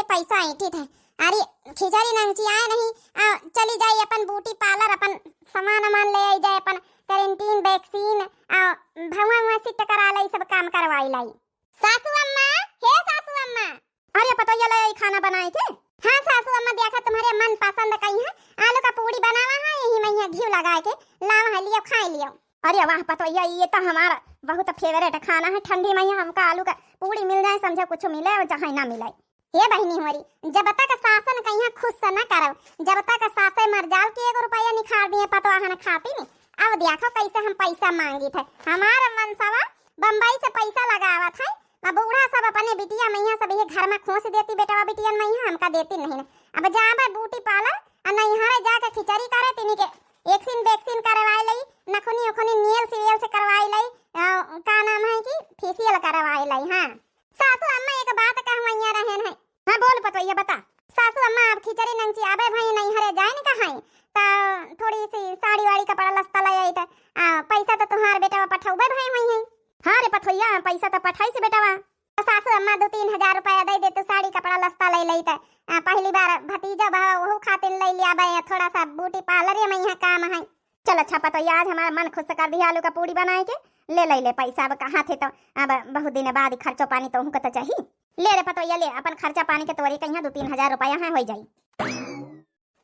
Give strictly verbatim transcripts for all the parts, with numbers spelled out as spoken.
पैसा ऐंठी थे। अरे, खिचड़ी नंगची आए नहीं, आ, चली जाई अपन ब्यूटी पार्लर, अपन सामान वामान ले आई जाए, अपन क्वारंटीन वैक्सीन, आ, भौंवा वौंवा सिट करा लाई, सब काम करवाई लाई। सासू अम्मा, हे सासू अम्मा। अरे पतोहिया, ले आई खाना बनाए के? हाँ सासू अम्मा, देखा तुम्हारे मन पसंद कई है, आलू का पूड़ी बनावा है, यही में यहाँ घी लगा के लावा है, लियो खाए लियो। अरे वाह पतोहिया, ये तो हमारा बहुत फेवरेट खाना है, ठंडी में यहाँ हमका आलू का पूड़ी मिल जाए, समझो कुछ मिले और चाहे ना मिले। हे बहिनी होरी, जब तक सासन कहिया खुश से न करब, जब तक सासे मर जाल के एगो रुपया निखार दिए पतवाहन खाती नी। अब देखो कैसे हम पैसा मांगी थे। हमार मनसवा बम्बई से पैसा लगावत है, आ बूढ़ा सब अपने बिटिया मैया सब ये घर में खोस देती, बेटवा बिटियन मैया हमका देती नहीं न। अब जाबे ब्यूटी पार्लर आ नैहरे जाके खिचड़ी करे, तिनी के एक्सिन बेक्सिन करवाए लई, नखुनी उखुनी नेल्स वेल्स करवाए लई, अ, का नाम है कि फेशियल करवाए लई। हाँ सासू अम्मा, एक बात कहवैया रहेन है। हाँ बोल पतोहिया, बता। सासू अम्मा, अब खिचड़ी नंगची आबे भई नैहरे जाए न कहाई, त थोड़ी सी साड़ी वाड़ी कपड़ा लस्ता ले आई त, आ, पैसा तो तुम्हार बेटवा पठौबे भई हुई है। हाँ रे पतोहिया, पैसा तो पठाई से बेटवा। तो सासू अम्मा, दो तीन हजार रुपया दे दे, तू साड़ी कपड़ा लस्ता ले लई त, आ, पहली बार भतीजा बा, वहू खातिर ले लिया बे, थोड़ा सा ब्यूटी पार्लर में यहाँ काम है। चल अच्छा पतोहिया, आज हमारा मन खुश कर दिया आलू का पूड़ी बनाए के। ले ले ले पैसा, अब कहाँ थे तो, अब बहुत दिन बाद खर्चो पानी तो उनको तो चाहिए। ले रे पतोहिया ले, अपन खर्चा पानी के तोरे कहिया दो तीन हजार रुपया है, हो जाई।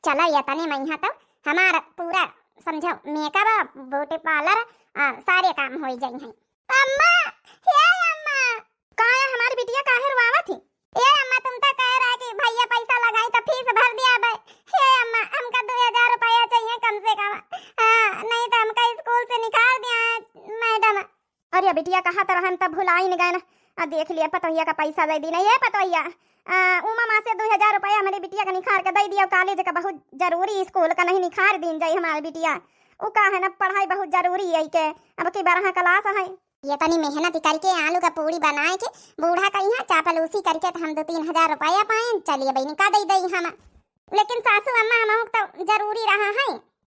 चला ये तने मैया तो हमार पूरा समझो मेकअप, ब्यूटी पार्लर, आ, सारे काम हो जाई हैं। अम्मा, हे अम्मा। का है हमारी बिटिया, काहे रोआवत ही? ए अम्मा, तुम तो कह रहा कि भैया पैसा लगाई तो फीस भर दिया बे। हे अम्मा, हमका दो हजार रुपया चाहिए कम से कम। हाँ, नहीं तो हमका स्कूल से निकाल दिया है मैडम। अरे बिटिया, कहा तो रहन तब भुलाई न गए ना। आ देख लिया, पतोहिया का पैसा दे दी ना। ये पतोहिया, आ, उमा माँ से दो हजार रुपया हमारे बिटिया का निखार के दे दिया, कॉलेज का बहुत जरूरी, स्कूल का नहीं निखार दीन जाई हमारे बिटिया। उ का है ना, पढ़ाई बहुत जरूरी है के, अब की बारह क्लास है। ये तनी मेहनत करके आलू का पूड़ी बनाए के बूढ़ा कहिया चापलूसी करके तो हम दो तीन हजार रुपया पाए, चलिए बहनी का दे दई हम। लेकिन सासू अम्मा, हमहू तो जरूरी रहा है।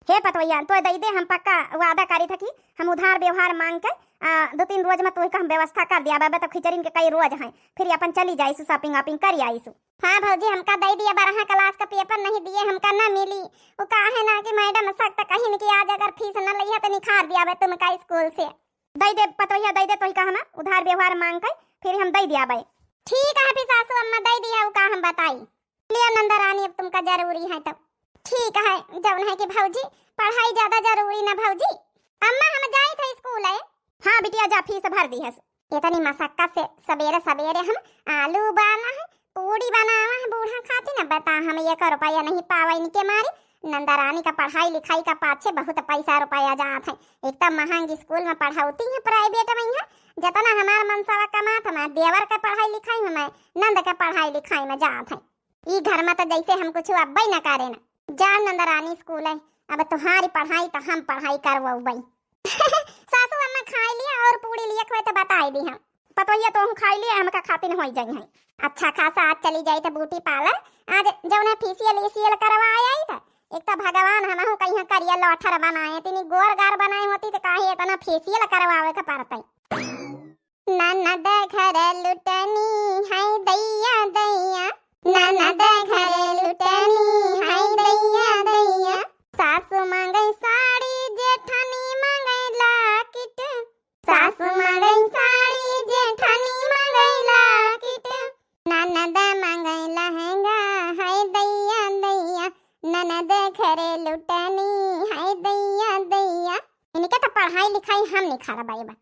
हे पतोहिया, तो दे दे, हम पक्का वादा करी था कि हम उधार व्यवहार मांग के, आ, दो तीन रोज में तोहका हम व्यवस्था कर दिया। बाबा तो खिचड़िन के कई रोज हैं, फिर अपन चली जाइसु, शॉपिंग वॉपिंग कर आइसु। हाँ भौजी, हमका दे दिया, बारह क्लास का पेपर नहीं दिए, हमका ना मिली। वो का है ना कि मैडम सख्त कहिन कि आज अगर फीस न लिया तो निखार दिया बे तुमका स्कूल से। दे दे पतोहिया, दे दे, तोही का हम उधार व्यवहार मांग के फिर हम दे दिया बे। ठीक है फिर सासू अम्मा, दे दिया, वो का हम बताई। लियो नंदरानी, अब तुमका जरूरी है तो। ठीक है, जौन है कि भौजी, पढ़ाई ज्यादा जरूरी ना भौजी। अम्मा, हम जाई थे स्कूल है। हाँ बिटिया, जा, फीस भर दी हस। इतनी मशक्कत से सवेरे सवेरे हम आलू उबाला है, पूड़ी बनावा है बूढ़ा खातिर, ना बता हम एक रुपया नहीं पावा इनके मारी। नंदरानी का पढ़ाई लिखाई का पाछे बहुत पैसा रुपया जात है। एक तो महंग स्कूल में पढ़ौती है प्राइवेट में है, जितना हमार मनसवा कमात, हमार देवर का पढ़ाई लिखाई में, नंद का पढ़ाई लिखाई में जात है। ई घर में तो जैसे हम कुछ अब्बे न करे ना। जा नंदरानी स्कूल है, अब तुम्हारी पढ़ाई तो हम पढ़ाई करवउबई। सासू अम्मा खाई लिया और पूड़ी लिया खुए तो बताई दी हम। पतोहिया तो हम खाई लिया, हमका खातिर होई जाई है। अच्छा खासा आज चली जाई तो ब्यूटी पार्लर, आज जौन है फेशियल एशियल करवा आई था। एक तो भगवान हमहू कहीं करिया लौठर बनाए, इतनी गोर गार बनाए होती तो काहे इतना फेशियल करवावे के पड़तई। ननद घर लुटनी है दैया दैया, ननद घर लुटनी है दैया दैया। सासू मांगे साड़ी, जेठानी मांगे लाकिट, सासू मांगे साड़ी, जेठानी मांगे लाकिट, ननद मांगे लहंगा है दैया दैया, ननद घर लुटनी है दैया दैया। इनके तो पढ़ाई लिखाई हम नहीं खा रहा बा।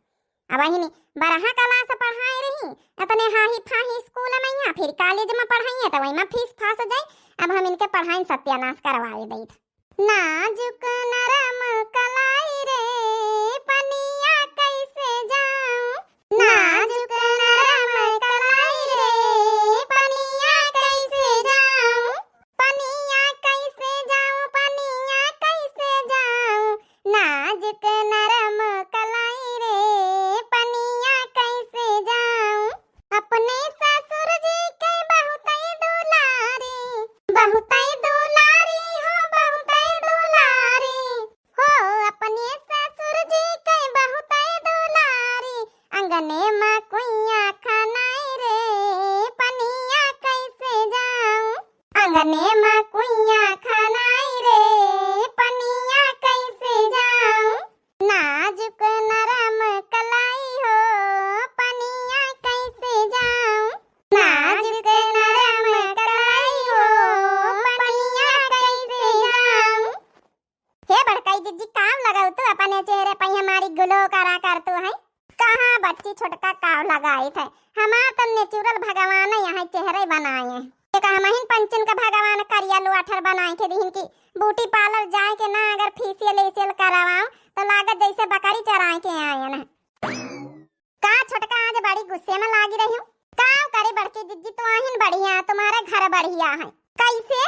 अब अहिनी बारह क्लास पढ़ाए रही, अपने हाही फाही स्कूल में या फिर कॉलेज में पढ़ाइए तो वही में फीस फास जाए। अब हम इनके पढ़ाई सत्यानाश करवाए दई। नाजुक नरम कलाई रे, पनिया कैसे जाऊं? नाजुक नरम कलाई रे, पनिया कैसे जाऊं? पनिया कैसे जाऊं, पनिया कैसे जाऊं? नाजुक नरम कलाई रे, पनिया कैसे जाऊं? अपने ससुर जी के बहुतै दुलारी, बहुतै दुलारी हो, बहुतै दुलारी हो। लगाऊ तू अपने चेहरे पे हमारी ग्लो करा कर तू है। कहाँ बच्ची छोटका काव लगाई थे, हमार तो नेचुरल भगवान यहाँ चेहरे बनाए हैं। एक हमहिन पंचन का भगवान करिया लुआठर बनाए के दिहिन की ब्यूटी पार्लर जाए के ना अगर फेशियल एशियल करवाओ तो लागत जैसे बकरी चराए के आए हैं। का छोटका आज बड़ी गुस्से में लागी रही हूँ? का करे बड़की जिज्जी, तू आहिन बढ़िया, तुम्हारे घर बढ़िया है। कैसे?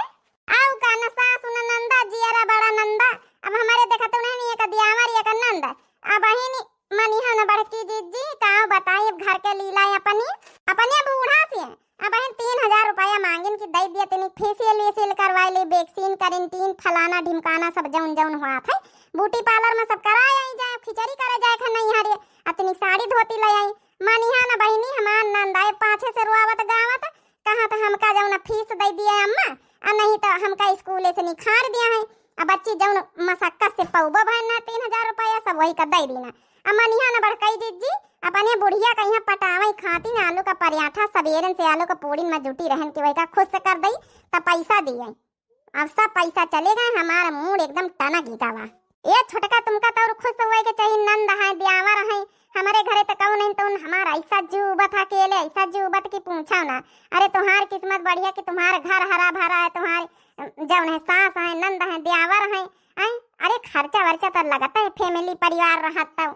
आऊ का न सासु न नंदा, जियरा बड़ा नंदा। अब हमारे देखत नहीं एक दियावर एक नंद। अब अहिन मनिहा न बड़की जिज्जी, का बताई अब घर के लीला अपनी, अपने बूढ़ा से अब अहिन तीन हजार रुपया मांगिन कि दे दिया तनी फेशियल वेशियल करवाए ले, वैक्सीन, क्वारंटीन, फलाना ढिमकाना सब जौन जौन हुआ था ब्यूटी पार्लर में सब कराए आई जाए, खिचड़ी करे जाए खाना यहाँ रे, अतनी साड़ी धोती ले आई। मानिहा न बहिनी, हमार नंद आए पाछे से रोआवत गावत, कहा तो हमका जौन फीस दे दिए अम्मा, आ नहीं तो हमका स्कूले से निखार दिया है। अब बच्ची जौन मशक्कत से पौबो भर ना तीन हजार रुपया, सब वही का दे दीना। अब मानिहा न बड़कई जिज्जी, अपने बुढ़िया का यहाँ पटावे खातिर आलू का पराठा सबेरन से आलू का पूड़ी में जुटी रहन के वही का खुश कर दई, त पैसा दिए। अब सब पैसा चले गए, हमारा मूड एकदम टनक ही गवा। ए छोटका, तुमका तो और खुश हुए के चाहिए, नंद है, दियावर है, हमारे घरे तो कहू नहीं तो हमारा ऐसा जूबत है अकेले, ऐसा जूबत की पूछो ना। अरे तुम्हारी किस्मत बढ़िया कि तुम्हारा घर हरा भरा है, तुम्हारे अम, जौन है सास है, नंद है, दियावर है, हैं? अरे खर्चा वर्चा तो लगता है, फैमिली परिवार रहत तो।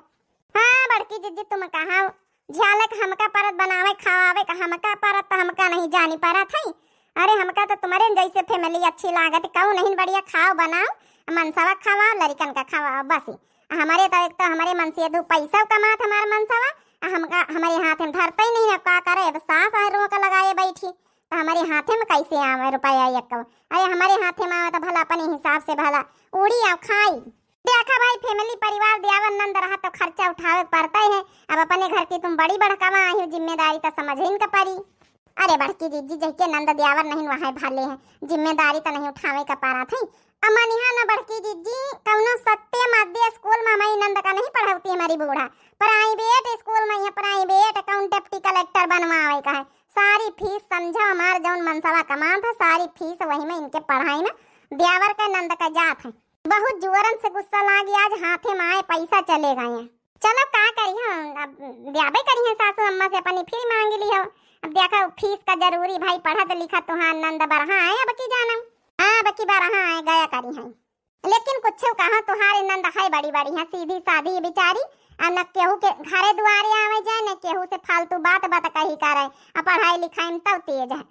हाँ बड़की जिज्जी, तुम कहा झलक हमका परत बनावे खवावे का, हमका परत तो हमका नहीं जानी परत है। अरे हमका तो तुम्हारे जैसे फैमिली अच्छी लागत, कहू नहीं बढ़िया खाओ बनाओ, मनसवा खवाओ, लड़िकन का खवाओ, बस। हमारे तो एक तो हमारे मनसे दू पैसा कमात हमार मनसवा, आ हमका हमारे हाथ में धरते ही नहीं, अब का करे, अब सास है रोक लगाए बैठी, तो हमारे हाथे में कैसे आवे रुपया एक? अरे हमारे हाथे में आवे तो भला अपने हिसाब से भला उड़ी और खाई। देखा भाई, फैमिली परिवार दियावर नंद रहा तो खर्चा उठावे के पड़ता ही है। अब अपने घर की तुम बड़ी बड़कवा आई हो, जिम्मेदारी तो समझ ही इनका पड़ी। अरे बड़की जिज्जी, जहिके नंद दियावर नहीं वहाँ भले हैं, जिम्मेदारी तो नहीं उठावे का पारा थी। अमन यहाँ न बड़की जिज्जी, कौनो सत्य मध्य स्कूल में हमारी नंद का नहीं पढ़ावती हमारी बूढ़ा, प्राइवेट स्कूल में, यहाँ प्राइवेट अकाउंट डेप्टी कलेक्टर बनवावे का है। सारी फीस समझो हमार जौन मनसवा कमात है, सारी फीस वही में इनके पढ़ाई में दियावर का नंद का जात है। बहुत जोरन से गुस्सा लागी, आज हाथे में आए पैसा चले गए हैं। चलो का करी हम, अब द्याबे करी हैं सासू अम्मा से अपनी फिर मांग ली हो। अब देखा फीस का जरूरी भाई, पढ़त लिखत तुहार नंद बरहा है अब की जानम। हाँ अब की बरहा है गया करी हैं। लेकिन कुछ कहा तुहारे नंद है बड़ी बड़ी है, सीधी साधी बेचारी। अब न केहू के घरे दुआरे आवे जाए, न केहू से फालतू बात बात कही करे। अब पढ़ाई लिखाई में तो तेज है।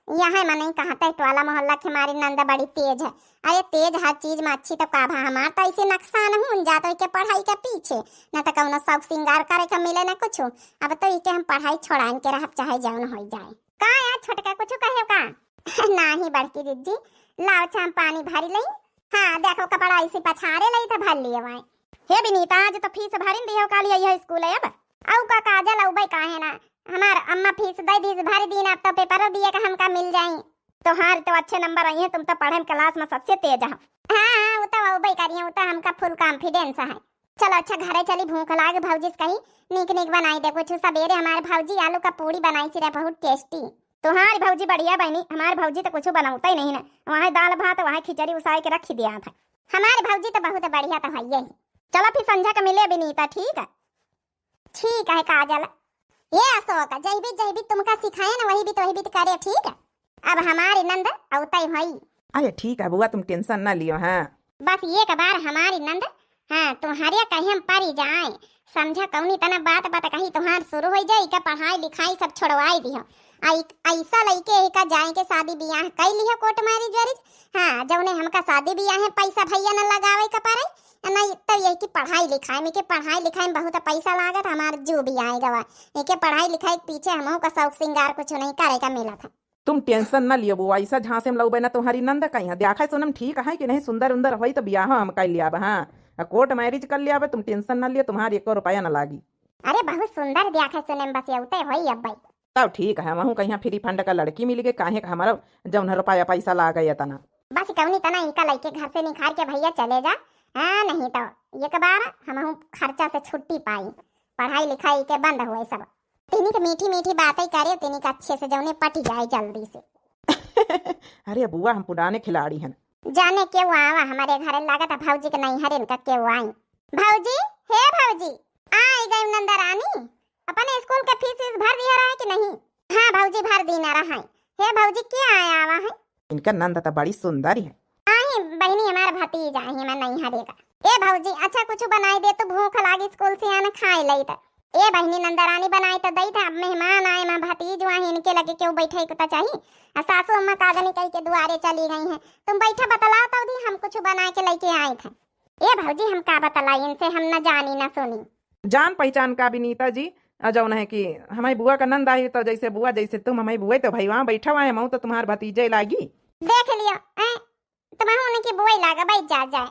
यह मनई कहत है, टोला मोहल्ला के हमारी नंद बड़ी तेज है। अरे तेज हर चीज में अच्छी तो का भा, हमार तो ऐसे नक्सान हूँ जात इके पढ़ाई के पीछे, न तो कौनो शौक सिंगार करे के मिले न कुछ। अब तो इके हम पढ़ाई छोड़ाइन के रहब चाहे जौन हो जाए। का यार छोटका कुछ कहे का? नाही बड़की जिज्जी, लाओ छा हम पानी भरी लई। हाँ देखो कपड़ा ऐसे पछारे लई था भर लिए वाए। हे विनीता, आज तो फीस भरिन दियो काली आई है स्कूल अब। अउ का काजल अउबे काहे ना, हमार अम्मा फीस दे दीस भर दीन, अब तो पेपरो दिए का हमका मिल जाई। तोहार तो अच्छे नंबर आई हैं, तुम तो पढ़े में क्लास में सबसे तेज हो। हाँ हाँ, वो तो अउबे करिए, वो तो हमका फुल कॉन्फिडेंस है। चलो अच्छा घरे चली, भूख लाग भौजी से कही नीक नीक बनाई दे कुछ। सबेरे हमारे भौजी आलू का पूड़ी बनाई सी रहे, बहुत टेस्टी। तुम्हारी भौजी बढ़िया बनी, हमारे भौजी तो कुछ बनौते ही नहीं ना, वहाँ दाल भात वहाँ खिचड़ी उसाए के रखी दिया था। हमारे भौजी तो बहुत बढ़िया तो है ही। चलो फिर संझा का मिले विनीता, ठीक है? ठीक है काजल। ये अशोक, जैबी जैबी तुमका सिखाए ना वही भी तो वही भी तो करे, ठीक है? अब हमारी नंद अउतई होई। अरे ठीक है बुआ, तुम टेंशन ना लियो। हाँ बस एक बार हमारी नंद, हाँ तुम्हारे कहे हम परी जाए, समझा कौनी तना बात बात कही तुम्हार शुरू हो जाए, इका पढ़ाई लिखाई सब छोड़वाई दियो। आ इक-, ऐसा लइके इका जाए के शादी बियाह कई लियो कोर्ट मैरिज वैरिज। हाँ जौने हमका शादी बियाह है पैसा भैया न लगावे का पड़े, नहीं तो यही की पढ़ाई लिखाई में, के पढ़ाई लिखाई में बहुत पैसा लागत, हमार जू भी आए गवा। एके पढ़ाई लिखाई के पीछे हमहू का शौक सिंगार कुछ नहीं करे का मिला था। तुम टेंशन न लियो बुआ, ऐसा झांसे में लउबे न तुम्हारी नंद कहीं। देखा सुनम ठीक है कि नहीं, सुंदर उंदर होई तो बियाह हम कर लियाब। हाँ कोर्ट मैरिज कर लियाब, तुम टेंशन न लियो, तुम्हार एको रुपया न लागी। अरे बहुत सुंदर देखा सुने में बस यउते होई अब भाई। तब ठीक है, वहू कहीं फ्री फंड का लड़की मिल गई, काहे का हमारा जौन रुपया पैसा लागे इतना। बस कौनी तना इका लइके घर से निखार के भैया चले जा। हाँ नहीं तो एक बार हमहू खर्चा से छुट्टी पाई, पढ़ाई लिखाई के बंद हुए सब। तिनी के मीठी मीठी बातें करे, तिनी के अच्छे से जौने पट जाए जल्दी से। अरे बुआ हम पुराने खिलाड़ी हैं, जाने केउ आवा हमरे घरे, लागत है भौजी के नैहरे इनका केउ आई। भौजी, हे भौजी, आई गई नंदरानी, अपने स्कूल के फीस वीस भर दिया रहा है कि नहीं? हाँ भौजी, भर दीना रहा है। हे भौजी, के आया आवा है? इनका नंद तो बड़ी सुंदर है। आई बहिनी, हमार भतीजा है, हमार नैहरे का। ए भौजी, अच्छा कुछ बनाई दे, तो भूख लागी, स्कूल से आना खाए लई त। ए बहिनी, नंदरानी बनाई त दई त, अब मेहमान आए, माँ भतीज वहाँ इनके लगे केउ बैठे के त चाही। आ सासू अम्मा का जानी कही के दुआरे चली गई हैं। तुम बैठा बतलाओ तो दी, हम कुछ बना के लेके आए थे। ए भौजी, हम का बतलाई इनसे, हम न जानी न सुनी। जान पहचान का विनीता जी, अ, जौन है कि हमारी बुआ का नंद आई, तो जैसे बुआ जैसे तुम, हमारी बुआ तो भाई वहाँ बैठा हुआ है, मऊ तो तुम्हार भतीजे लागी। देख लियो, ऐ, तुम्हें उनकी बुआई लागा, बैठ जा, जाए।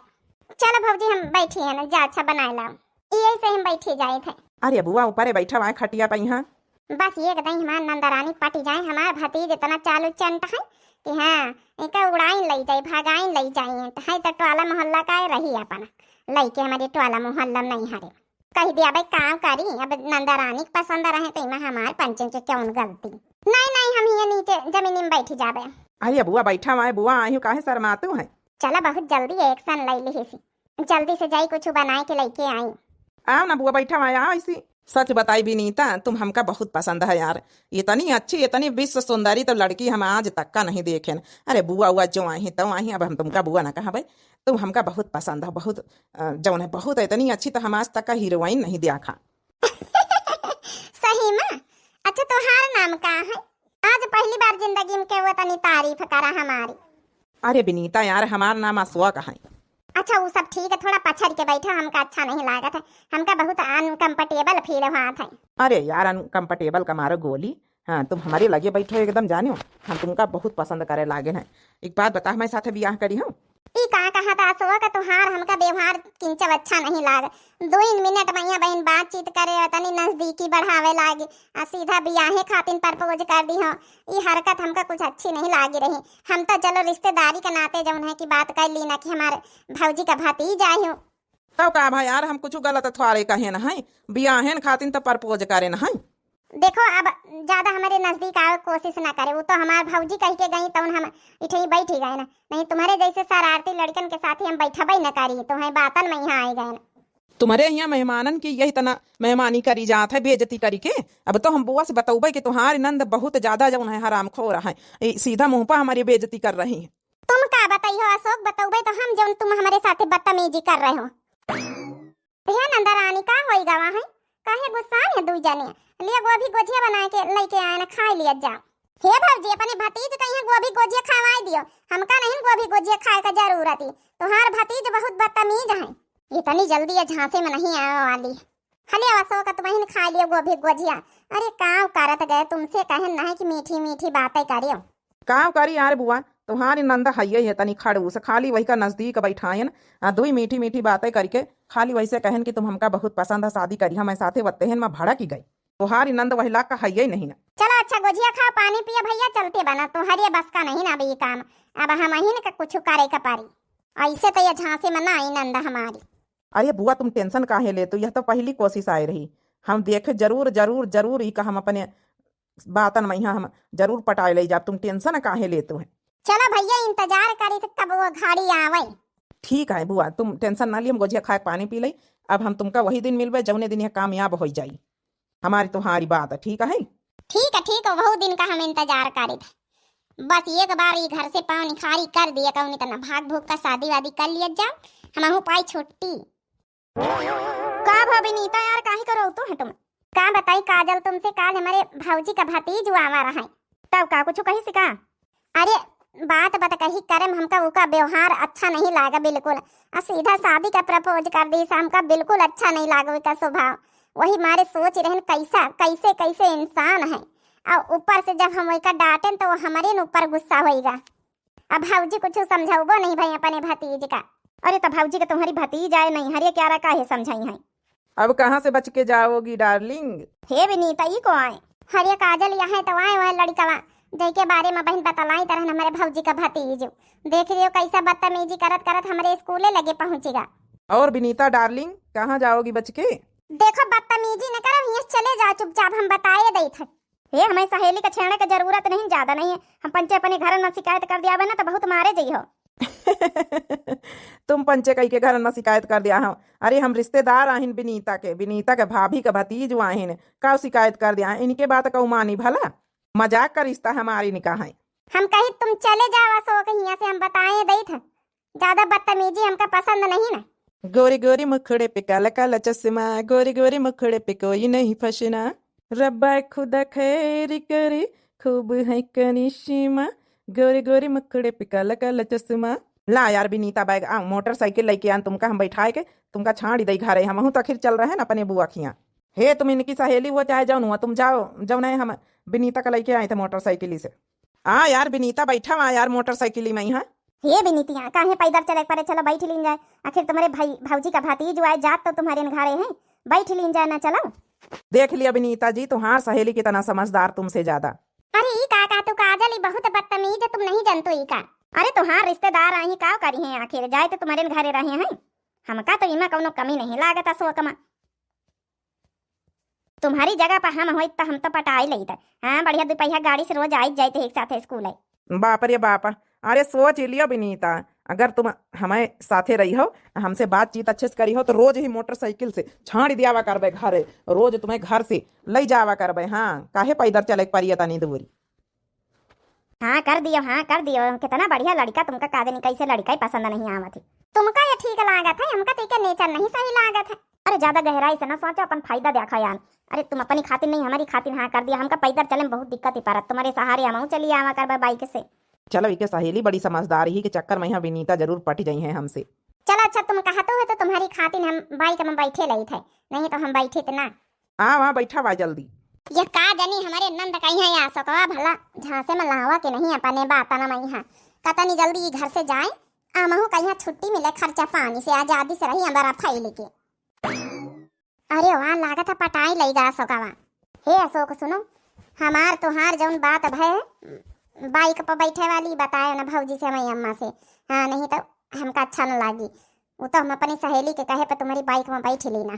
चलो भौजी, हम बैठी हैं ना, जा अच्छा बनाए लाओ। यही से हम बैठी जाए थे। अरे बुआ, ऊपरे बैठा हुआ है खटिया पे यहाँ। बस ये कदई हमार नंदरानी पटी जाए, हमार भतीज इतना चालू चंट है कि हाँ, इनका उड़ाइन लई जाए, भगाइन लई जाए, तो है तो टोला मोहल्ला का रही अपना, लई के हमारे टोला मोहल्ला में नहीं हरे। कह दिया भाई, काम करी, अब नंदरानी के पसंद रहे तो इमा हमार पंचन के कौन गलती। नहीं, नहीं, हम ये नीचे जमीन में बैठी जाबे। अरे बुआ, बैठा हुआ है बुआ, आयु काहे शर्मातू है? चला, बहुत जल्दी एक्शन ले ली सी, जल्दी से जाई कुछ बनाए के लेके आई। आओ ना बुआ, बैठा हुआ है, आओ इसी। सच बताई विनीता, तुम हमका बहुत पसंद है यार। इतनी अच्छी, इतनी विश्व सुंदरी तो लड़की हम आज तक का नहीं देखेन। अरे बुआ, हुआ जो आई तो आई, अब हम तुमका बुआ ना कहा भाई। तुम हमका बहुत पसंद हो, बहुत, अ, जौन है, बहुत इतनी अच्छी तो हम आज तक का हीरोइन नहीं देखा। सही में? अच्छा, तोहार नाम का है? आज पहली बार जिंदगी में केहू तनी तारीफ करा हमारी। अरे विनीता यार, हमार नाम अशोक है। अच्छा, वो सब ठीक है, थोड़ा पछड़ के बैठा, हमका अच्छा नहीं लागत है, हमका बहुत अनकंफर्टेबल फील होत है। अरे यार, अनकंफर्टेबल का मारो गोली। हाँ, तुम हमारे लगे बैठो एकदम, जानियो, हम तुमका बहुत पसंद करे लागे हैं। एक बात बता, हमारे साथ बियाह करी हो? ई का कहा था अशोक, तुहार हमका व्यवहार किंचव अच्छा नहीं लाग। दो ही मिनट में यहाँ बहन बातचीत करे और तनी नजदीकी बढ़ावे लागे, आ सीधा बियाहे खातिन प्रपोज कर दी हो। ई हरकत हमका कुछ अच्छी नहीं लागी रही। हम तो चलो रिश्तेदारी के नाते जौन है कि बात कर ली ना कि हमारे भौजी का भतीजा ही हो। तब का भाई यार, हम कुछ गलत थोड़े कहे न है, बियाहेन खातिन तो प्रपोज करे न है। देखो, अब ज्यादा हमारे नजदीक आवे के कोशिश ना करे, वो तो हमार भौजी कह के गई, तौन हम इठही बैठ ही गए ना। नहीं, तुम्हारे जैसे शरारती लड़कन के साथ ही हम बैठबे न करी, तुम्हें बातन में यहाँ आए गए ना। तुम्हारे यहाँ मेहमानन की यही तना मेहमानी करी जात है, बेइज्जती करी के। अब तो हम बुआ से बतौबे कि तुम्हार नंद बहुत ज्यादा जौन है हरामखोर है, ई सीधा मुंह पर हमारी बेइज्जती कर रही है। तुम का बताई हो अशोक, बतौबे तो हम जौन तुम हमारे साथे बदतमीजी कर रहे हो। हे नंदरानी, का होई गवा है? काहे गुस्सा में दुई जने? लिया गोभी गोजिया बना के लेके आए ना, खाए लिया जा। हे भौजी, अपने भतीज का यहाँ गोभी गोजिया खवाए दियो, हमका नहीं गोभी गोजिया खाए का जरूरत है। तुम्हार भतीज बहुत बदतमीज है। इतनी जल्दी ये झांसे में नहीं आवे वाली। हले अशोक, तुम ही खा लियो गोभी गोजिया। अरे काव करत गए, तुमसे कहन नहीं कि मीठी मीठी बातें करियो। काव करी यार बुआ, तुम्हारी नंद हइये है तनी खड़ूस, खाली वही का नजदीक बैठायन, आ, दुई मीठी मीठी बातें करके खाली वैसे कहन कि तुम हमका बहुत पसंद है, शादी करी हमारे साथे, वत्तेहन में भड़क ही गई। तुम्हारी नंद वही लाग का हइये नहीं ना। चलो अच्छा, गोजिया खाओ, पानी पियो भैया, चलते बना, तुम्हारे बस का नहीं ना अभी ये काम, अब हम अहिन का कुछ करे का पारी। ऐसे तो ये झांसे में ना आई नंद हमारी। अरे बुआ, तुम टेंशन काहे लेतू, यह तो पहली कोशिश आए रही। हम देखे जरूर, जरूर, जरूर ई का हम अपने बातन में यहाँ हम जरूर पटाए ले जाब, तुम टेंशन काहे लेतू है। चलो भैया, इंतजार करी तो कब वो घड़ी आवे। ठीक है बुआ, तुम टेंशन ना लियो, हम गोजिया खाए पानी पी ले। अब हम तुमका वही दिन मिलबे जौने दिन यह कामयाब हो जाई हमारी तुम्हारी बात, ठीक है? ठीक है, ठीक है, बहुत दिन का हम इंतजार करी थे। बस एक बार ये घर से पाँव निखारी कर दिया, कौन इतना भाग भूग का शादी वादी कर लिया जाओ, हम पाई छुट्टी। का भा विनीता यार, काहे करो तो है तुम? का बताई काजल, तुमसे काल हमारे भौजी का भतीज आवा रहा है। तब का कुछ कही सिका? अरे बात बात कही करे में हमका उका व्यवहार अच्छा नहीं लागा बिल्कुल। आ सीधा शादी का प्रपोज कर दी, हमका बिल्कुल अच्छा नहीं लागा उका स्वभाव। वही मारे सोच रहन कैसा, कैसे, कैसे इंसान है। और ऊपर से जब हम उका डांटेन तो वो हमारे न ऊपर गुस्सा होइगा। अब भौजी कुछ समझाउबो नहीं भाई अपने भतीज का। अरे तो भौजी के तुम्हारी भतीज आए नहीं, हरे क्यारा काहे समझाई है? अब कहाँ से बच के जाओगी डार्लिंग? हे विनीता, ई को आए? हरे काजल यहाँ तो आए, वह लड़कवा जेके बारे में बहन बतलाई तरहन हमारे भौजी का भतीज। देख रही हो कैसा बदतमीजी करत करत हमारे स्कूले लगे पहुँचेगा। और विनीता डार्लिंग, कहाँ जाओगी बच के? देखो बदतमीजी न करो, यहाँ चले जाओ चुपचाप, हम बताए देत है। हे, हमें सहेली का छेड़े के जरूरत नहीं, ज्यादा नहीं है। हम पंचे अपने घरन में शिकायत कर दिया ना तो बहुत मारे जई हो। तुम पंचे कई के घरन में शिकायत कर दिया हो। अरे, हम रिश्तेदार आहिन विनीता के, विनीता के भाभी के भतीज आहिन, का शिकायत कर दिया? इनके बात का मानी भला? मजाक का रिश्ता हमारी निकाह है। हम कही तुम चले जाओ अशोक, हियां से हम बताए दई थे, ज्यादा बदतमीजी हमका पसंद नहीं ना। गोरी गोरी मुखड़े पे काला काला चश्मा, गोरी गोरी मुखड़े पे कोई नहीं फंसना। रब्बा खुदा खैर करे, खूब है करिश्मा, गोरी गोरी मुखड़े पे काला काला चश्मा। ला यार विनीता बैग, आओ मोटरसाइकिल लेके आन, तुमका हम बैठाए के तुमका छाड़ी दई घरे। हमहू तो आखिर चल रहे हैं ना अपने बुआ खियाँ। हे तुम इनकी सहेली हुआ चाहे जौन हुआ, तुम जाओ जौन है, हम विनीता का लेके आए थे मोटरसाइकिल से। आ यार विनीता, बैठा वहाँ यार मोटरसाइकिल में यहाँ। हे विनीतिया, काहे पैदल चले पड़े, चलो बैठ लीन जाए। आखिर तुम्हारे भाई भौजी का भतीज हुआ है, जात तो तुम्हारे घरे हैं, बैठ लीन जाए ना, चलो। देख लिया विनीता जी, तुम्हार सहेली कितना समझदार तुमसे ज्यादा। अरे ई का, का तू काजल, ई बहुत बदतमीज है, तुम नहीं जानतो ई का। अरे तुम्हार रिश्तेदार आई का करी हैं आखिर, जाए तो तुम्हारे घरे रहे हैं। हमका तो इमा कौनो कमी नहीं लागत अशोक मा। तुम्हारी जगह पर हम होइत त हम तो पटाई लेइत। हाँ, बढ़िया दुपहिया गाड़ी से रोज आइत जाइत एक साथ स्कूल है। बाप रे बाप, अरे सोच लियो विनीता, अगर तुम हमें साथे रही हो, हमसे बातचीत अच्छे से करी हो, तो रोज ही मोटरसाइकिल से छाड़ दियावा करबे घरे, रोज तुम्हें घर से ले जावा करबे। हाँ, काहे पैदल चले के पड़ी तनी दूरी? हाँ कर दियो, हाँ कर दियो, कितना बढ़िया लड़का तुमका, का जानी कैसे लड़का ही पसंद नहीं आवत है। तुमका ये ठीक लागत है, हमका तो इके नेचर नहीं सही लागत है। अरे ज्यादा गहराई से ना सोचो, अपन फायदा देखा यार। अरे तुम अपनी खातिर नहीं, हमारी खातिर हाँ कर दिया, हमका पैदल चले में बहुत दिक्कत ही परत, तुम्हारे सहारे हम चली आवा करबे बाइक से। चलो, इके सहेली बड़ी समझदार ही के चक्कर में यहाँ विनीता जरूर पट जाई है हमसे। चलो अच्छा, तुम कहते हो तो तुम्हारी खातिर हम बाइक में बैठे लई थे, नहीं तो हम बैठे थे ना। हाँ, वहाँ बैठा बा जल्दी। ये का जानी हमारे नंद कहीं है या अशोकवा भला झांसे में लावा के नहीं अपने बात ना मई है। कतनी जल्दी ई घर से जाए, आ महू कहीं छुट्टी मिले, खर्चा पानी से आजादी से रही अंदर फैल के। अरे वाह, लागत है पटाई लई गा अशोकवा। हे अशोक सुनो, हमार तुहार जौन बात भय बाइक पर बैठे वाली बताए ना भौजी से, हमारी अम्मा से। हाँ, नहीं तो हमका अच्छा न लागी। वो तो हम अपनी सहेली के कहे पर तुम्हारी बाइक में बैठ लेना।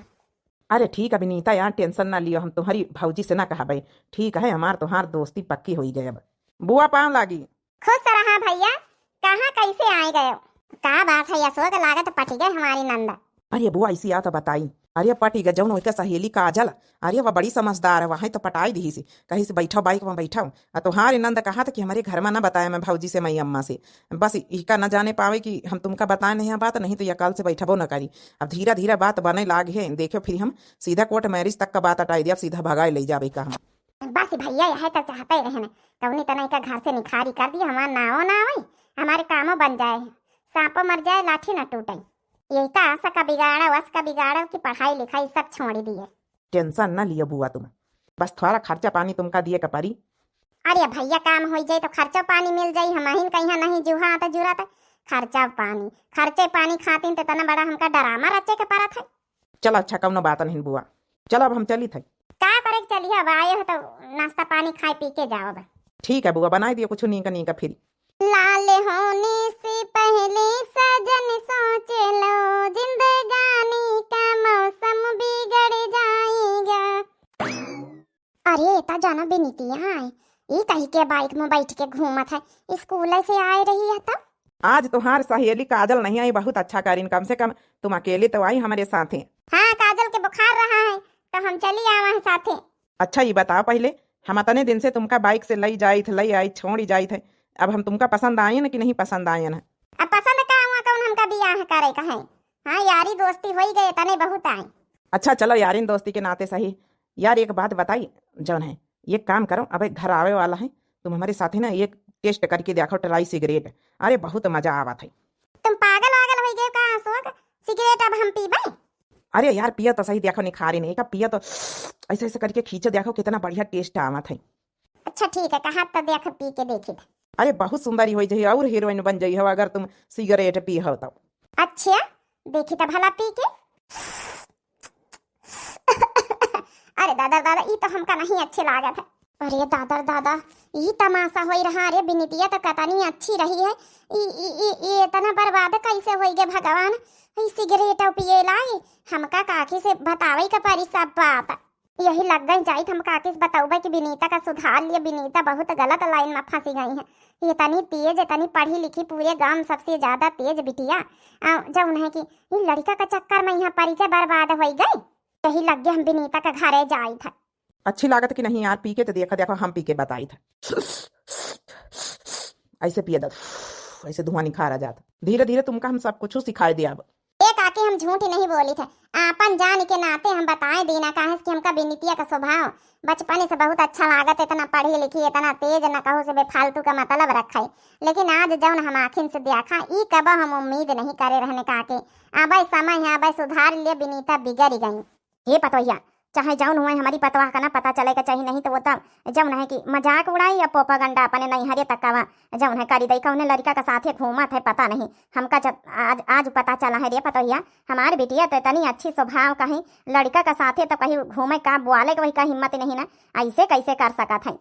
अरे ठीक है विनीता यार, टेंशन ना लियो, हम तुम्हारी भौजी से ना कहबे। ठीक है, हमार तुम्हार दोस्ती पक्की होई गए। अब बुआ पाँव लागी। खुश रहा भैया, कहाँ कैसे आए गए? का बात है अशोक, लागत पटी गए हमारी नंद। अरे बुआ, ऐसी आ तो बताई। अरे पटी गए जौन ओके सहेली काजल, अरे वह बड़ी समझदार है, वहाँ तो पटाई दी सी, कहीं से बैठो बाइक में बैठो। आ तुम्हारी नंद कहा था कि हमारे घर में ना बताए मैं भौजी से, मैं अम्मा से, बस इका न जाने पावे कि हम तुमका बताए नहीं बात, नहीं तो यह कल से बैठबो न करी। अब धीरे धीरे बात बने लाग है, देखो फिर हम सीधा कोर्ट मैरिज तक का बात अटाई दिया, अब सीधा भगाए ले जावे का हम। बस भैया, यह तो चाहते ही रहन, कौनी तना इका घर से निखारी कर दिया, हमार नावो ना आवे, हमारे कामो बन जाए, सांपो मर जाए, लाठी न टूटे। यही का आशा का बिगाड़ा, वस का बिगाड़ा कि पढ़ाई लिखाई सब छोड़ दिए। टेंशन ना लियो बुआ तुम, बस थोड़ा खर्चा पानी तुमका दिए का परी। अरे भैया, काम हो जाए तो खर्चा पानी मिल जाई, हम अहिन कहीं नहीं जूहा आता जुरा था। खर्चा पानी, खर्चे पानी खातिन तो इतना बड़ा हमका ड्रामा रचे के पड़त है। चलो अच्छा, कौनो बात नहीं बुआ, चलो अब हम चली थे। का करे के चली, अब आए हो तो नाश्ता पानी खाए पी के जाओ अब। ठीक है बुआ, बनाए दियो कुछ नीका नीका फिर। लाल होने से पहले सजन सोच लो, जिंदगानी का मौसम बिगड़ जाएगा। अरे, एता जाना बिनितिया है, ई कही के बाइक में बैठ के घूमत है, स्कूल से आए रही है तो? आज तुम्हार सहेली काजल नहीं आई, बहुत अच्छा करीन, कम से कम तुम अकेले तो आई हमारे साथे। हाँ, काजल के बुखार रहा है, तो हम चली आवा है साथे। अच्छा, ये बताओ पहले, हम अतने दिन से तुमका बाइक से लई जाइत, लई आई, छोड़ी जाइत है, अब हम तुमका पसंद आयन कि नहीं पसंद आयन है? अब पसंद का हुआ, कौन हमका बियाह करे का है? हाँ, यारी दोस्ती होई गए, तने बहुत आए। अच्छा, चलो, यारी दोस्ती के नाते सही। यार, एक बात बताई, जौन है, ये काम करो, अब एक घर आवे वाला है, तुम हमारे साथे ना एक टेस्ट करके देखो, ट्राई सिगरेट। अरे, बहुत मजा आवत है। तुम पागल वागल हो गए का अशोक? सिगरेट अब हम पीबे? अरे यार, पिया तो सही, देखो निखारी नहीं का, पिया तो ऐसे ऐसे करके खींचो, देखो कितना बढ़िया टेस्ट आवत है। अच्छा ठीक है, कहा तो देख पी के देखी। अरे बहुत सुंदरी हो जाई और हीरोइन बन जाई हो अगर तुम सिगरेट पी हो तो। अच्छा, देखी तो भला पी के। अरे दादा दादा, ई तो हमका नहीं अच्छे लागत है। अरे दादा दादा, ई तमाशा होई रहा। अरे बिनितिया तो कतनी अच्छी रही है, ई ई ई ई इतना बर्बाद कैसे होई गे भगवान? ई सिगरेट पिए लाई, हमका काकी से बतावे के परी सब बात। यही लग गई जाइत हम काकी से बतउबे कि विनीता का सुधार लिया, विनीता बहुत गलत लाइन में फंसी गई है। ये इतनी तेज, इतनी पढ़ी लिखी, पूरे गांव में सबसे ज्यादा तेज बिटिया। आ, जउन है कि ये लड़का का चक्कर में यहाँ पड़ी के बर्बाद होइ गई। यही लग गए हम विनीता के घरे जाइत है। अच्छी लागत कि नहीं यार, पी के तो देखा, देखो हम पी के बताइत है। ऐसे पिए दो, ऐसे धुआं निखारा जात। धीरे धीरे तुमका हम सब कुछ सिखाए दिया अब। ए काकी, हम झूठ नहीं बोली थे, आपन जान के नाते हम बताए दीना, काहे से कि हमका विनीतिया का स्वभाव बचपने से बहुत अच्छा लागत, इतना पढ़ी लिखी, इतना तेज, न कहू से बेफालतू का मतलब रखे। लेकिन आज जउन हम आँखिन से देखा, ई कबो हम उम्मीद नहीं करे रहने काकी। अबे समय है, अबे सुधार ले, विनीता बिगड़ गई। हे पतोहिया, चाहे जउन हुए, हमारी पतवाह का ना पता चले का चाही, नहीं तो वो तब जउन है कि मजाक उड़ाई या प्रोपागंडा अपने नैहरे तक का जउन है करी दई, कौने लड़का का साथे घूमत है पता नहीं। हमका जब आज, आज पता चला है रे पतोहिया, हमार बिटिया तो इतनी अच्छी स्वभाव का है, लड़का का साथे तो कहीं घूमे का बुआले के वही का हिम्मत नहीं ना, ऐसे कैसे कर सकत है।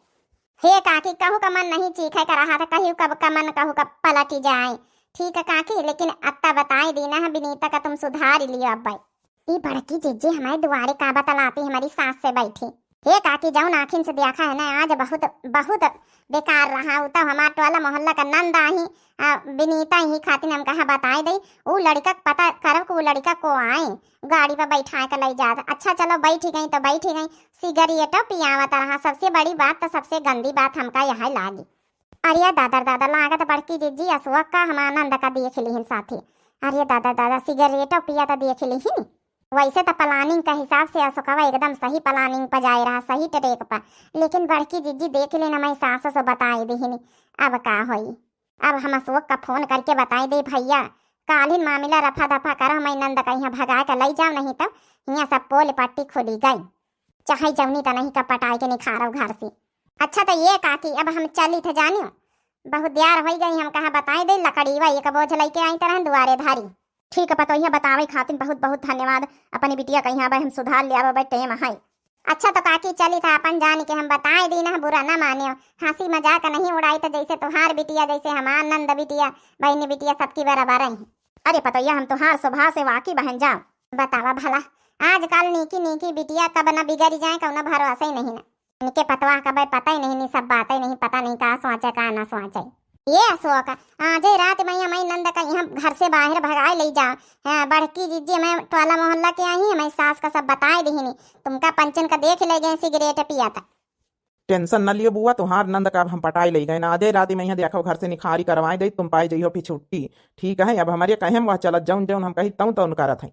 हे काकी, कहू का मन नहीं चीखे का रहा था, कहू कब का मन कहू का पलटी जाए। ठीक है काकी, लेकिन अत्ता बताए दीना है विनीता का, तुम सुधार लियो अब भाई। ई बड़की जिज्जी हमारे दुआरे का बतलाती हमारी सास से बैठी। हे काकी, जउन आँखिन से देखा है ना, आज बहुत, बहुत बेकार रहा। उ तो हमार टोला मोहल्ला का नंद आही, आ, विनीता ही खातिर हम कहा बताए दई, उ लड़का के पता करब कि उ लड़का को आए, गाड़ी पर बैठा के ले जात। अच्छा चलो बैठ गई तो बैठ गई, सिगरेटो पियावत रहा। सबसे बड़ी बात तो सबसे गंदी बात हमका यह लागी। अरे दादा दादा, लागत बड़की जिज्जी अशोक का हम आनंद का देख लिहिन साथी। अरे दादा दादा, सिगरेटो पिया तो देख लिहिन। वैसे तो प्लानिंग का हिसाब से अशोकवा एकदम सही प्लानिंग पर जाए रहा, सही ट्रैक पर, लेकिन बड़की जिज्जी देख लेना, मैं सास से बताए दिहिन। अब का होई, अब हम अशोक का फोन करके बताए दे, भैया कालिन मामला रफा दफा करो, मैं नंद का यहाँ भगा के ले जाओ, नहीं तो यहाँ सब पोल पट्टी खुली गई। चाहे जौनी त नहीं का पटाए के निखारो घर से। अच्छा तो ये काकी, अब हम चली थे जानियो, बहुत देर हो गई, हम कहा बताए दे, लकड़ीवा एक बोझ लेके आई तरह दुआरे धारी। ठीक है पतोहिया, बतावे खातिर बहुत बहुत धन्यवाद। अपनी बिटिया कहीं आवे, हम सुधार ले आवे, टेम है। अच्छा तो काकी चली था, अपन जान के हम बताए दी ना, बुरा ना मानियो, हंसी मजाक नहीं उड़ाई तो जैसे तुहार बिटिया, जैसे हमार नंद बिटिया, बहनी बिटिया सबकी बराबर है। अरे पतोहिया, हम तुहार स्वभाव से वाकिफ बहन जाओ। बतावा भला, आजकल नीकी नीकी बिटिया कब न बिगड़ जाए, कौनो भरोसा ही नहीं ना। इनके पतवा का भाई पता ही नहीं, नहीं सब बातें नहीं, पता नहीं का सोचे का ना सोचे। ये अशोक, आजे रात में हमारी नंद का यहाँ घर से बाहर भगाए ले जाओ। हाँ, बड़की जिज्जी मैं टोला मोहल्ला के आई, हमारी सास का सब बताए दी नहीं, तुमका पंचन का देख ले गए सिगरेट पिया था। टेंशन न लियो बुआ, तुहार नंद का अब हम पटाई ले गए ना। आधे रात में यहाँ देखो घर से निखारी करवाए दे, तुम पाए जइहो फिर छुट्टी। ठीक है, अब हमारे कहे वह चलत जौन जौन हम कही तौन तौन करत है।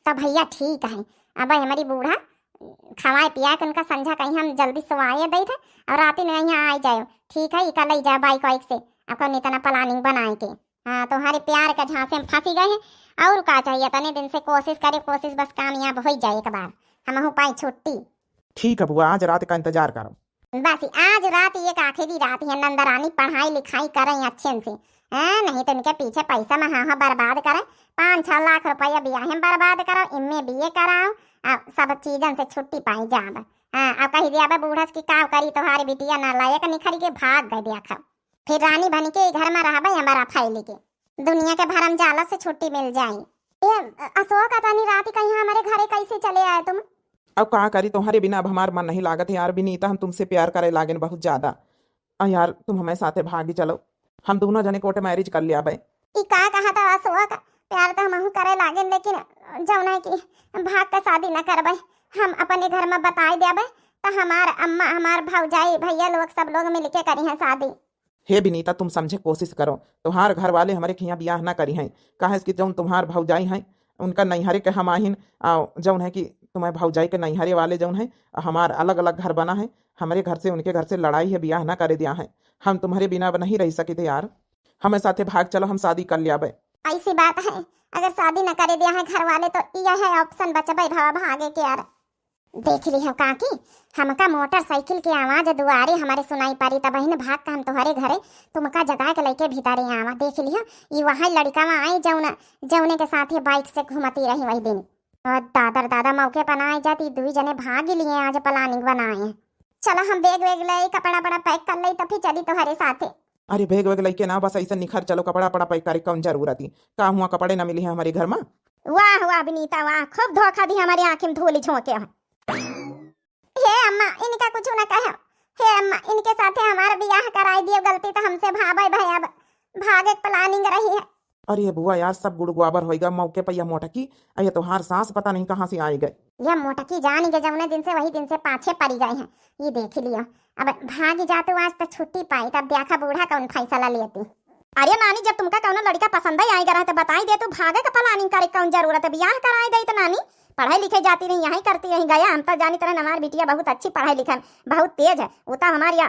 तो भैया ठीक है, अब हमारी बूढ़ा खवाए पिया के उनका संझा कहीं हम जल्दी सोवाए दे थे और रात में यहाँ आ जाए। ठीक है, इका ले जाए बाइक वाइक से, अब कौन इतना प्लानिंग बनाए के। हाँ, तुम्हारे प्यार के झांसे में फंसी गए हैं। और का चाहिए, इतने दिन से कोशिश करे, कोशिश बस कामयाब हो ही जाए एक बार, हम पाए छुट्टी। ठीक है बुआ, आज रात का इंतजार करो। बस आज रात एक आखिरी रात है, नंदरानी पढ़ाई लिखाई करें अच्छे से, हाँ, नहीं तो इनके पीछे पैसा में हाँ हाँ बर्बाद करें। पाँच छह लाख रुपया बियाह में बर्बाद करो, इनमें बीए कराओ, आ, सब चीजन से छुट्टी पाई जाब। हाँ, अब कही दिया बे बूढ़स की का करी, तुम्हारी बिटिया नालायक निखरी के भाग गए देखा। फिर रानी बन के घर में रहबे हमारा फैली के, दुनिया के भरम जाला से छुट्टी मिल जाई। ए अशोक, अतनी रात कहीं हमारे घरे कैसे चले आए तुम? अब का करी, तुम्हारे बिना अब हमार मन नहीं लागत है यार विनीता, हम तुमसे प्यार करे लागेन बहुत ज्यादा। आ यार, तुम हमारे साथे भागी चलो, हम दोनों जने कोर्ट मैरिज कर लिया बे। ई का कहा था अशोक, प्यार तो हमहू करे लागेन, लेकिन जौन है कि भाग का शादी न करबे, हम अपने घर में बताए देबे, तो हमार अम्मा, हमार भौजाई, भैया लोग, सब लोग मिलके करी हैं शादी। हे विनीता, तुम समझे कोशिश करो, तुम्हार घर वाले हमारे खियाँ बियाह ना करी हैं, काहे कि जौन तुम्हार भौजाई हैं उनका नैहरे के हम आहिन, आ, जौन है कि तुम्हारे भौजाई के नैहरे वाले जौन है, हमार अलग अलग घर बना है, हमारे घर से उनके घर से लड़ाई है, बियाह ना करे दिया है। हम तुम्हारे बिना अब नहीं रह सकी थे यार, हमें साथे भाग चलो, हम शादी कर लिया बे। ऐसी बात है, अगर शादी न करे दिया है घर वाले तो यह है ऑप्शन बचबे भवा भागे के यार। देख ली हो काकी, हमका मोटरसाइकिल के आवाज दुआरे हमारे सुनाई पड़ी, तब बहिन भाग का हम तुम्हारे घरे तुमका जगा के लेके भीतरे आवा। देख ली हो, ई वहाँ लड़कावा आई जौन, जौने के साथ ये बाइक से घूमती रही वही दिन। और दादर दादा मौके पर ना आई जाती, दुई जने भाग ही लिए आज प्लानिंग बनाए। चला हम बैग वैग ले, कपड़ा बड़ा पैक कर ले, तो फिर चली तुम्हारे साथे। अरे बैग वैग लेके ना, बस ऐसे निखर चलो, कपड़ा पड़ा पैक करे, कौन जरूरत ही? का हुआ, कपड़े ना मिली है हमारे घर में? वाह वाह विनीता वाह, खूब धोखा दी हमारे आँखी में धूल झोंके हो। इनका कुछ न कहे। हे अम्मा, इनके साथे हमार बियाह कराई दियो, गलती तो हमसे भावे भय, अब भागे के planning रही है। अरे बुआ यार, सब गुड़ गोबर होइगा, मौके पर यह मोटकी, अ ये तोहार सास पता नहीं कहाँ से आई गए। यह मोटकी जान के जौने दिन से वही दिन से पाछे पड़ी गए हैं। ये देख लियो, अब भाग जातू आज तो छुट्टी पाई, तब देखा बूढ़ा कौन फैसला लेती। अरे नानी, जब तुमका कौनो लड़का पसंद ही आएगा रहे तो बताई दे, तू भागे का planning करे कौन जरूरत है, बियाह कराई दे तो नानी। पढ़ाई लिखे जाती रही, यहीं करती रही गया, हम तो जानी तरह हमार बिटिया बहुत अच्छी पढ़ाई लिखन, बहुत तेज है, वो तो हमार या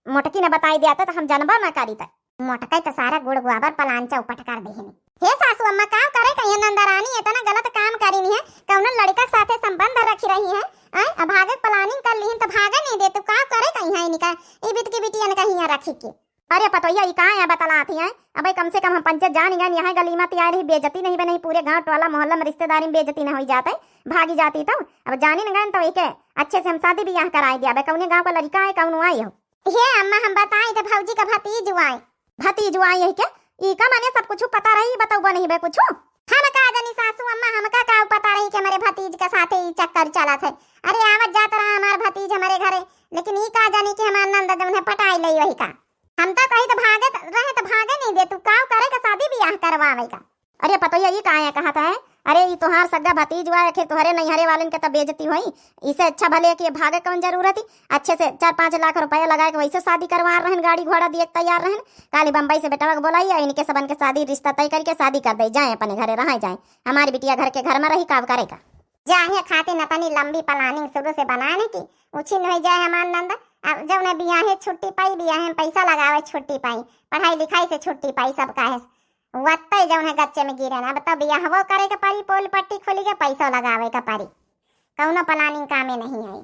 मोटकी ने बताई दिया था तो हम जानबो ना करी था। मोटका तो सारा गुड़ गोबर plan चौपट कर देहनी। हे सासू अम्मा, का करे कहिए नंदरानी, इतना गलत काम करी नहीं है, कौनो लड़का के साथे संबंध रखी रही है, आय, अब भागे planning कर ली तो भागे नहीं दे, तू का करे कहीं है इनका, ई बीत की बिटियन कहीं रखी के। अरे पतोहिया, ई का है बतलात ही है? अबे कम से कम हम पंचे जान गए, यहाँ गली में तैयार ही बेइज्जती नहीं बने, पूरे गांव टोला मोहल्ला में रिश्तेदारी में बेइज्जती न होई जाते, भागी जाती तो। अब जानी न गए तो एके अच्छे से हम शादी बियाह कराई दिया। अबे कौने गांव का लड़का है, कौन आई हो? हे अम्मा, हम बताई तो भौजी का भतीज आई। भतीज आई है के? ई का माने सब कुछ पता रही, बतौबो नहीं बे कुछ? हम का जानी सासू अम्मा, हमका का पता रही कि हमारे भतीज के साथे ई चक्कर चलत है। अरे आवत जात रहा हमार भतीज हमारे घरे, लेकिन ई का जानी कि हमार नंद जौन है पटाई लई वही का। हम तो कही तो भागे त-, रहे तो भागे नहीं दे, तू काव करे का शादी बियाह करवावे का। अरे पतोहिया, ई काहे कहत है? अरे ई तोहार सगा भतीज हुआ, आखिर तोहरे नैहरे वालन के तो बेइज्जती होई। इसे अच्छा भले कि ये भागे कौन जरूरत ही? अच्छे से चार पाँच लाख रुपया लगा के वैसे शादी करवा रहन, गाड़ी घोड़ा दिए के तैयार रहन। काली बम्बई से बेटवा के बोलाई, इनके सबन के शादी रिश्ता तय करके शादी कर दे, जाए अपने घरे रहा जाए, हमारी बिटिया घर के घर में रही, काव करे का। जाहे खातिर न तनी लंबी planning शुरू से बनाने की, उछिन हो जाए हमार नंद। अब जौने बियाहे छुट्टी पाई, बियाहे में पैसा लगावे छुट्टी पाई, पढ़ाई लिखाई से छुट्टी पाई, सब काहे वत्ते जौने गच्चे में गिरे ना। अब तो बियाहवो करे के परी, पोल पट्टी खुली के पैसो लगावे के परी, कौनो planning कामे नहीं आई।